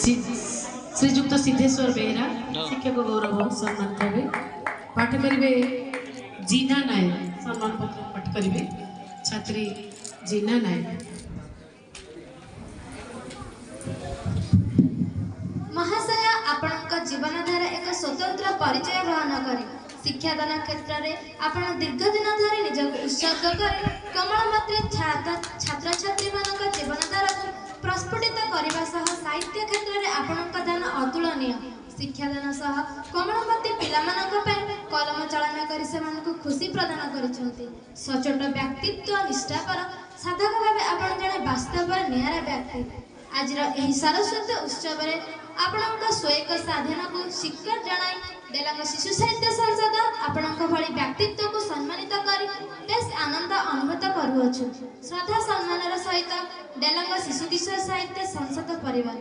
ଶ୍ରୀଯୁକ୍ତ ସିଦ୍ଧେଶ୍ୱର ବେହେରା ଶିକ୍ଷକ ଗୌରବ ସମ୍ମାନିତ ହେବେ। ପାଠ କରିବେ ଜିନା ନାୟକ। ସମ୍ମାନ ପତ୍ର ପାଠ କରିବେ ଛାତ୍ରୀ ଜିନା ନାୟକ। ମହାଶୟ, ଆପଣଙ୍କ ଜୀବନଧାରା ଏକ ସ୍ୱତନ୍ତ୍ର ପରିଚୟ ବହନ କରେ। ଶିକ୍ଷାଦାନ କ୍ଷେତ୍ରରେ ଆପଣ ଦୀର୍ଘଦିନ ଧରି ନିଜକୁ ଉତ୍ସର୍ଗ କରି କୋମଳମତି ଛାତ୍ରଛାତ୍ରୀମାନଙ୍କ ଜୀବନଧାରାକୁ ପ୍ରସ୍ଫୁଟିତ କରିବା ସହ ସାହିତ୍ୟ କ୍ଷେତ୍ରରେ ଆପଣଙ୍କ ଦାନ ଅତୁଳନୀୟ। ଶିକ୍ଷାଦାନ ସହ କୋମଳମତି ପିଲାମାନଙ୍କ ପାଇଁ କଲମ ଚାଳନା କରି ସେମାନଙ୍କୁ ଖୁସି ପ୍ରଦାନ କରିଛନ୍ତି। ସଚ୍ଚୋଟ ବ୍ୟକ୍ତିତ୍ୱ, ନିଷ୍ଠାପର ସାଧକ ଭାବେ ଆପଣ ଜଣେ ବାସ୍ତବରେ ନିଆରା ବ୍ୟକ୍ତି। ଆଜିର ଏହି ସାରସ୍ୱତ ଉତ୍ସବରେ ଆପଣଙ୍କ ସ୍ୱୟକ ସାଧନାକୁ ସ୍ୱୀକାର ଜଣାଇ ଡେଲାଙ୍ଗ ଶିଶୁ ସାହିତ୍ୟ ସଂସଦ ଆପଣଙ୍କ ଭଳି ବ୍ୟକ୍ତିତ୍ୱକୁ ସମ୍ମାନିତ କରି ବେଶ ଆନନ୍ଦ ଅନୁଭୂତ କରୁଅଛୁ। ଶ୍ରଦ୍ଧା ସମ୍ମାନର ସହିତ ଡେଲାଙ୍ଗ ଶିଶୁ କିଶୋର ସାହିତ୍ୟ ସଂସଦ ପରିବାର।